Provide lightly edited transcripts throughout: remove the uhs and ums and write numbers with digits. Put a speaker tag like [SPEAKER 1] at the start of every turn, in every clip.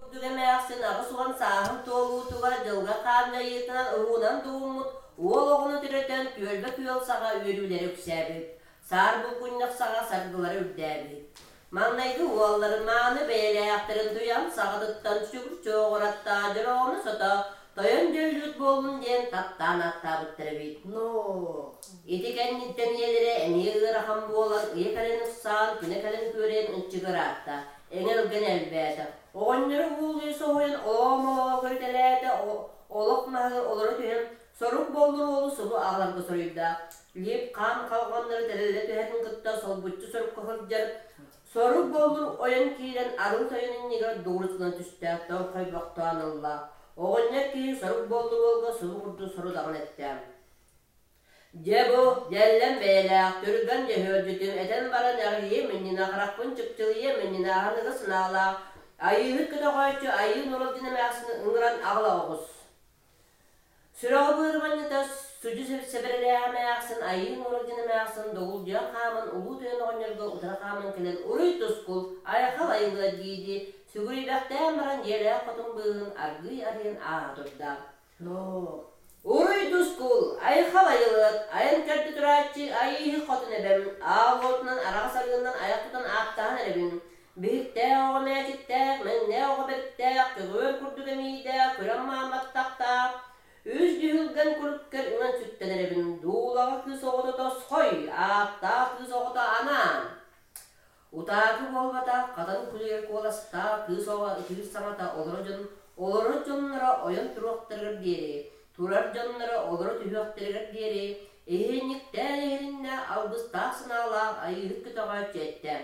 [SPEAKER 1] Курдук эмээхсин 80 сааһын туолуутугар дьылга хаан дьайыытынан уһуунан дууммут уол оҕону төрөтөн түөлбэ күөл саҕа үөрүүлэрэ үксээбит, саар булгунньах саҕа саргылара үрдээбит. Маҥнайгы уолларын мааны бэйэлээхтэрин туйан саҕатыттан сүгүр чуоҕураттаа дьороҕону сото тойон дьөллүүт буоллун диэн таптаан ааттаабыттар эбит. Ити кэнниттэн ийэлэрэ эмиэ ыарахан буолан ыйа кэлэн ыксаан, күнэ кэлэн күөрэйэн ынчыгыраатта, эҥэлгэн элбээтэ. Оҕонньору уулуу соһуйан олоо-молоо көрүтэлээтэ, олох маһы олоро түһэн, сорук боллур уолу субу аҕаларга соруйда. Лип хаан халҕаннары тэлэллэ түһэрин кытта солбуччу сорукка сылдьар, сорук боллур ойон киирэн арыы тойон иннигэр дугурутунан түстэ, тоҥхойбохтоон ылла. Оҕонньор киһи сорук боллур уолга субу курдук сорудаҕын эттэ. Дьэ бу, дьэллэм бэйэлээх, түргэн дьөһүөлдьүтүм этэн баран эҕирийиэм иннинэ харахпын чыпчылыйыам иннинэ аһыныгы санаалаах Айыыһыт көтөҕөөччү Айыы Нуруолдьун эмээхсини ыҥыран аҕала оҕус. Сүрэҕи быырбанньыта судьу сэбэрэлээх эмээхсин Айыы Нуруолдьун эмээхсин доҕулдьуйан хааман Улуу Тойон оҕонньорго утары хааман кэлэн уруй-тускул, айхал айылыа дии-дии сүгүрүйбэхтээн баран дьиэлээх хотун быыһын аргыый арыйан ааһа турда. Уруй-тускул, айхал айылыат, айан кэрдэ турааччы Айыыһы хотун эбэм, аал уотунан араҕас арыгыннан айах тутан ааттаһан эрэбин. Биһиктээх оҕо мээчиктээх, мэҥнээх оҕо бэриктээх, көҕүөр курдук эмиийдээх, күрэм маамматтахтаах, үс дьүһүлгэн куруккар үҥэн сүктэн эрэбин. Дуулаҕа кыыс оҕото тосхой, ааттаах кыыс оҕото анаан. Утаакы буолбатах, хатан күлүгэр куоластаах кыыс оҕо ытыыр саҥата олоро дьон олорор дьонноро ойон туруохтарыгар диэри, турар дьонноро олоро түһүөхтэригэр диэри, иһинньиктээн иһилиннэ алгыстаах санаалаах айыыһыт көтөҕөөччү эттэ: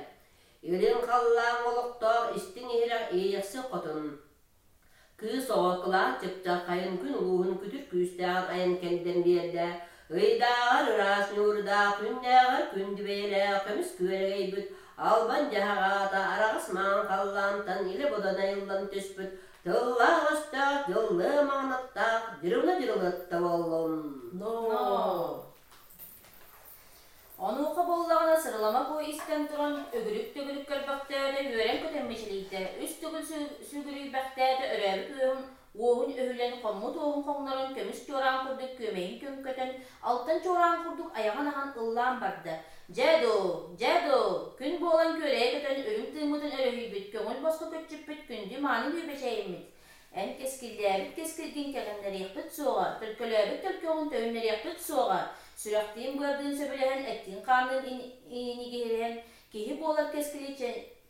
[SPEAKER 1] «Илин халлааҥ олохтоох истиҥ иһирэх иэйэхсит хотун, Кыыс оҕо кылаан чыпчаххайын күн улууһун күтүр күүстээҕин айан кэрдэн биэрдэ. Ыйдааҕар ыраас ньуурдаах, күннээҕэр күндүбэйэлээх көмүс күөрэгэйбит албан дьаһах аата араҕас маҥан халлаантан илэ-бодо найыллан түспүт тыллаах-өстөөх дьыллыа маҥанаттаах дьырылы дьырылытта буоллун.
[SPEAKER 2] Онуоха буоллаҕына сырылама куо истэн туран, өгүрүк-төгүрүк көрбөхтөөтө, үөрэн-көтөн мичилийдэ, үс төгүл сүгүрүйбэхтээтэ, өрөөбүт уоһун, уоһун өһүлэн, хоммут уоһун хоҥнорон, көмүс чуораан курдук күөмэйин көҥкөтөн, алтан чуораан курдук айаҕын аһан ыллаан барда: «Дьэ дуу, дьэ дуу, күн буолан күөрэйэ көтөн, үрүҥ тыыммытын өрөһүйбүт, көҥүл босхо көччүппүт күндү мааны бүөбэчэйиммит! Эн кэскиллээбит кэскилгин кэҕиннэриэхпит суоҕа, төлкөлөөбүт төлкөҕүн төнүннэриэхпит суоҕа, сүрэхтиин-быардыын сөбүлэһэн, эттиин-хаанныын иинигиһириһэн, киһи буолар кэскили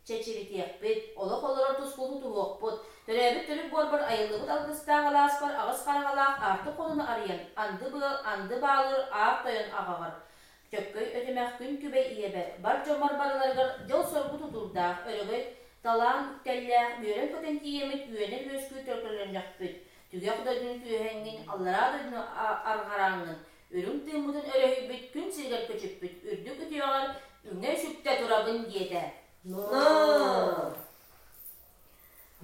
[SPEAKER 2] чэчиритиэхпит, олох олорор тускулу тутуһуохпут, төрөөбүт төрүт буорбар айыллыбыт алгыстаах алааспар аҕыс хараҥалаах аартык хотуну арыйан, анды быал, анды баалыыр аар тойон аҕаҕар, Чөккөй өтүмэх күн күбэй ийэбэр, бар дьоммор барыларыгар дьол-соргу тутуурдаах, өрөгөй, талаан үктэллээх, үөрэн-көтөн тиийэммит үөнэр-үөскүүр төлкөлөннөхпүт, түгэх дойдуну түөһэҥҥин, аллараа дойдуну арҕарааҥҥын, үрүҥ тыыммытын өрөһүйбүт күн сиригэр көчүппүт үрдүк үтүөҕэр үҥэ-сүктэ турабын диэтэ.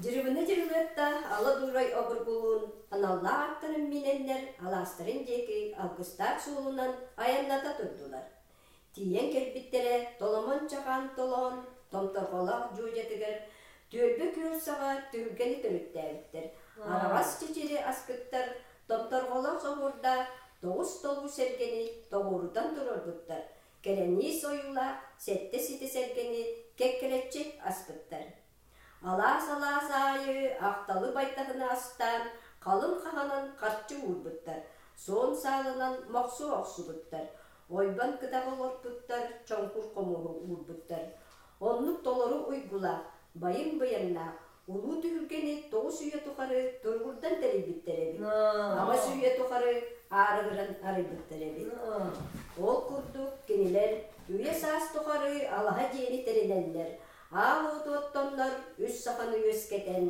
[SPEAKER 3] Дьырыбына Дьырылыатта Ала Дуурай обургулуун аналлаах аттарын миинэннэр алаастарын диэки алгыстаах суолунан айанната турдулар. Тиийэн кэлбиттэрэ Толомон Чахан Толоон томторҕолоох дьуодьатыгар түөлбэ күөл саҕа түһүлгэни төрүттээбиттэр. Араҕас чэчири аспыттар, томторҕолоох соһуурдаах тоҕус толуу сэргэни тоҕуорутан туруорбуттар, кэрэниис ойуулаах сэттэ ситэ сэргэни кэккэлэччи аспыттар. Алаас-алаас аайы ахталы байтаһыны астаан, халыҥ хаһанан харчы уурбуттар, суон саалынан мохсуо охсубуттар, ойбон кытаҕы олорпуттар, чоҥкур хомуоһу уурбуттар. Оннук толору уйгулаах, байым быйаҥнаах улуу түһүлгэни 9 үйэ тухары туругурдан тэрийбиттэр эбит. 8 үйэ тухары аарыгыран арыйбыттар эбит. Ол курдук кинилэр үйэ-саас тухары алаһа дьиэни тэринэннэр, аал уоту оттоннор үс саханы үөскэтэн,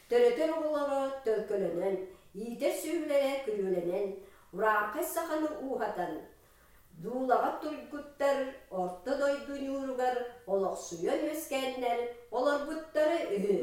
[SPEAKER 3] төрөтөр оҕолоро төлкөлөнөн, иитэр сүөһүлэрэ күрүөлэнэн, урааҥхай саханы ууһатан, дуулаҕа туйгуттар орто дойду ньууругар олохсуйан үөскээннэр олорбуттара үһү.